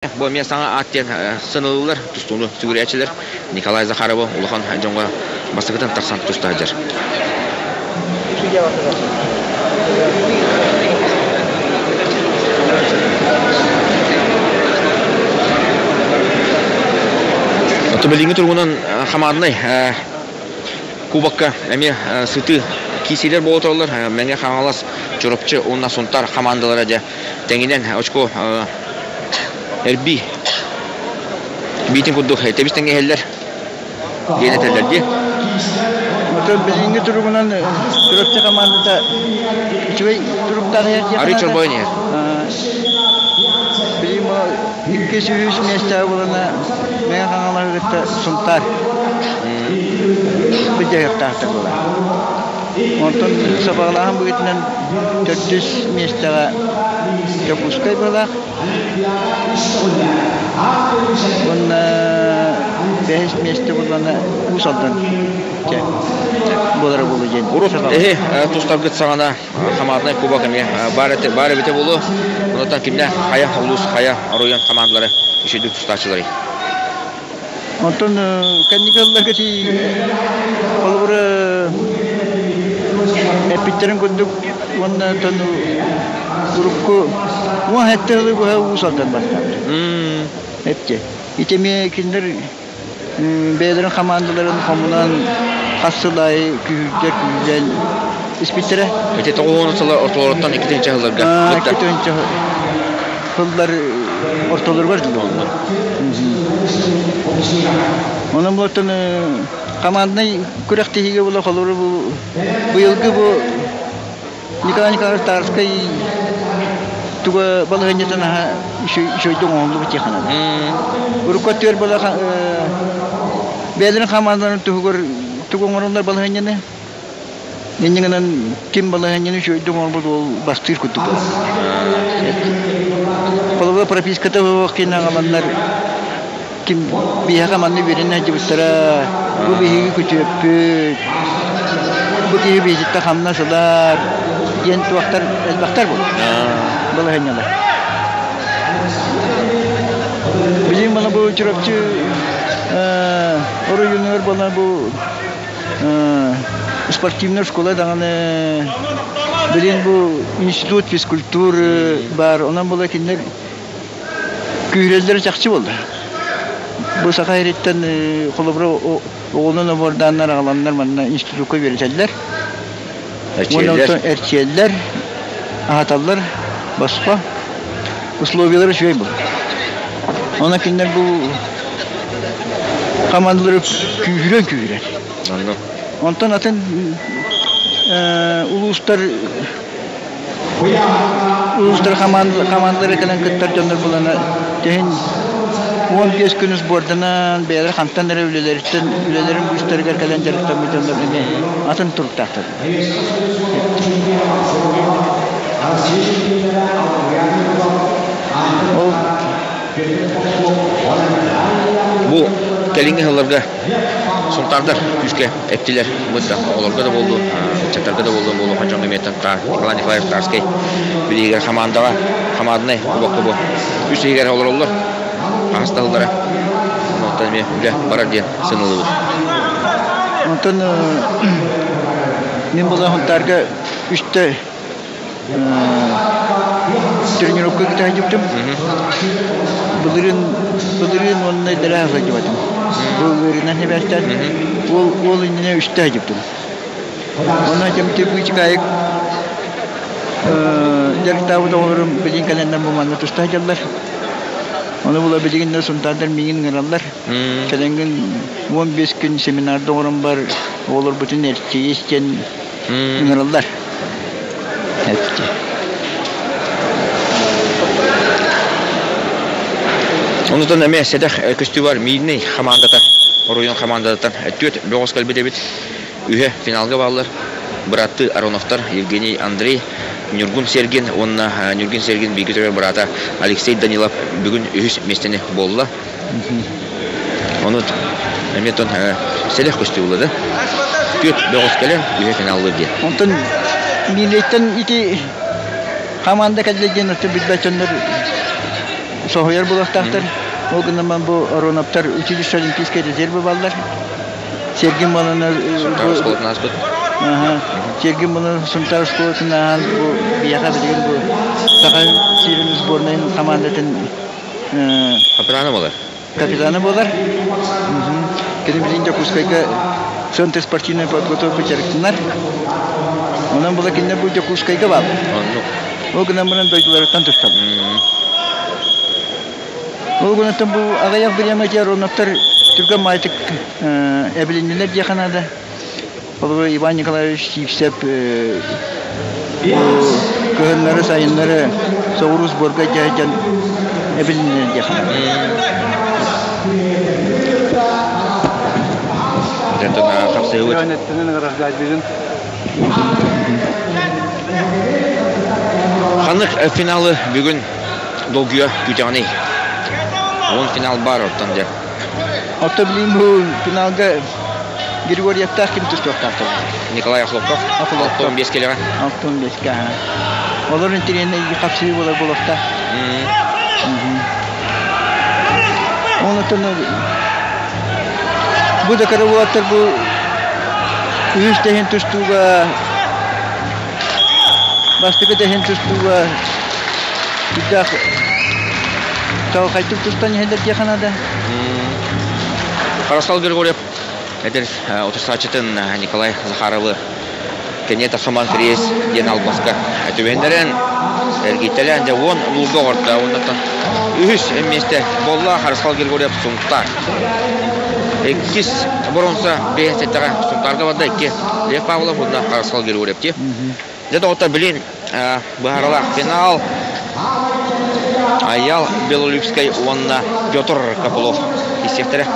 Бу эмиэ саҥа аат диэн сыаналыыллар тустууну сүгүрүйээччилэр Николай Захаровы улахан дьоҥҥо бастакытын тахсан туста сылдьар. Оттон билиҥҥи туругунан хамаандынай кубокка эмиэ сытыы киирсиилэр буола тураллар. Мэҥэ Хаҥалас, Чурапчы уонна Сунтаар хамаандалара дьэ тэҥинэн очко эрбии биитин курдук тэбис тэҥҥэ иһэллэр диэн этэллэр дии. Оттон билиҥҥи туругунан Чурапчы хамаандата үчүгэй туруктаах иһэр диэххэ Арыы чорбойон иһэр. Билигин иккис үһүс миэстэҕэ булана Мэҥэ Хаҥалаһы кытта Сунтаар быдьаһыахтаахтар буолар. Онтон сабаҕалааһын быһыытынан төрдүс миэстэҕэ Дьокуускай быһыылаах уонна бэһис миэстэ буоллаҕына Уус Алдан буолара буолуо диэн. Урут эһи тустаргыт саҕана хамаатынай кубок эмиэ баар этэ баар эбитэ буолуо. Онтон кимнээх хайа улуус хайа оройуон хамаандалара үчүгдүк тустааччыларый? Онтон кэнники ылларга холобура эппиттэрин курдук уонна оттон урукку 17 сылы быһа Уус Алдан бастаабыт. Эпти. Ити эмиэ кинилэр бэйэлэрин хамаандаларын хомунан хас сыл аайы күүһүрдэр күүһүлээн испиттэрэ. Ити 90 сыла ортолоруттан 2 сылларга. 2 сыллар ортолоругар буолла. Онон буолтан команднай күрэхтэһиигэ була холобура бу быйылгы бу Николай Николаевич Тарскай туга балаһыанньатын аһа үчүгэйдик оҥоһуллубут диэххэ Урукку өттүгэр була бэйэлэрин хамаандаларын туһугар тугу оҥороллор балаһыанньаны Инньэ гынан ким балаһыанньаны үчүгэйдик оҥорбут уол бастыыр курдук буолар. Холобура прописката суох киин аҕаланнар ким биһиэхэ манна үөрэнэ сылдьыбыттара, бу биһиги күтүөппүт, бу киһи биһиттэн хамнас ылар диэн туохтар элбэхтэр буолар балаһыанньалар. Билигин маны бу Чурапчы оройуонугар буолан бу спортивная школа даҕаны билин бу институт физкультуры баар онон була кинилэр күүрэллэрэ чахчы буолла бу саха сириттэн холобура оҕонон обордааннар аҕаланнар манна институкка үөрэтэллэр уонна онтон эрчийэллэр аһаталлар босхо условиялара үчүгэй буолар онон кинилэр бу Хамаандалары күүһүрэн күүһүрэр. Онтон атын улуустар улуустар хамаандалара кэлэн кыттар дьоннор булана тэһин 15 күн сборданан бэйэлэр хантан эрэ үлэлэриттэн үлэлэрин быыстарыгар кэлэн дьарыктаммыт дьоннор эмиэ атын туруктаахтар. Ол Бу кэлиҥҥи сылларга Сунтаардар күүскэ эттилэр. Бу да оҕолорго да буоллун, ыччаттарга да буоллун буолуох дьоҥҥо эмиэ Николай Николаев Тарскай билиигэр хамаандаҕа хамаандынай кубокка бу үс иһигэр олороллор. Хаһыс да сыллара. Онтон эмиэ үлэ барар диэн сыаналыыбыт. Онтон мин буолан Сунтаарга үстэ Тренировка кытта сылдьыбытым. Былырыын былырыын уонна дэлэһэ сылдьыбатым. Бу ыарыынан сибээстээн уол уол иннинэ үстэ сылдьыбытым. Онон кэмти быычыкаайык дьарыктаабыт оҕолорум билигин кэлэннэр бу манна туста сылдьаллар. Ону була билигин да Сунтаардар миигин ыҥыраллар. Кэлэҥҥин 15 күн семинарда оҥорон бар оҕолорбутун эрчийис диэн ыҥыраллар. Онутан эмиэ сэдэх көстүү бар Миирнэй хамаандата оройуон хамаандатыттан түөрт бөҕөс кэлбит эбит. Үһэ финалга бааллар. Бырааттыы Ароновтар Евгений Андрей, Ньургун Сергин уонна Ньургун Сергин бииргэ төрөөбүт быраата Алексей Данилов бүгүн үһүс миэстэни буолла. Ону эмиэ тон сэлэх көстүү буолла да. Түөрт бөҕөс кэлэн үһэ финаллыыр диэн. Онтон Миилэйтэн ити хамаанда кэллэ диэн өттө билбэт дьоннор Соһуйар буолуохтаахтар. Ол гынан бу Ароновтар училище Олимпийскай резервы баллар. Сергин Малана Сунтаар оскуолатын ааспыт. Сергин Малана Сунтаар оскуолатын ааһан бу биһиэхэ билигин бу Саха сирин сборнайын командатын Капитана буолар. Капитана буолар. Кини билигин Дьокуускайга Центр спортивной подготовки дьарыктанар. Онон була кинилэр бу Дьокуускайга баар. Оннук. Ол гынан баран дойдуларыттан тусталлар. Ол гынан бу аҕыйах бириэмэ Ароновтар түргэн маайтык эбилиннилэр диэххэ наада. Холобур, Иван Николаевич Сивцев кыһыннары, сайыннары соҕуруу сборга дьаһайдьан эбилиннилэр диэххэ наада. Хапсыһыбыт. Ханнык финалы бүгүн долгуйа күүтэҕиний? Уон финал бар оттон дьэ. Отто билин бу финалга Григорьевтаах ким тустуохтаахтар? Николай Охлопков. Охлопков. 65 килоҕа. 65-ке. Олор интириэнэ хапсыы буолар буолуохтаах. Онтон бу да кыра уолаттар бу үһүс тэһин тустууга бастакы тэһин тустууга сүрдээх чаҕылхайдык тустан иһэллэр диэххэ наада. Харысхал Григорьев эдэр утарсааччытын Николай Захаровы кэнньэ тахсаман кириэс диэн албаска түбэһиннэрэн эргийтэлээн дьэ уон луурга оҕорто уоннаттан үһүс миэстэ буолла Харысхал Григорьев Сунтаар иккис боруонса биэс сэттэҕэ Сунтаарга барда икки Лев Павлов уонна Харысхал Григорьев дии дьэ доҕоттор билин быһааралаах финал Айал Белолюбскай уонна Петр Копылов истиэхтэрэ.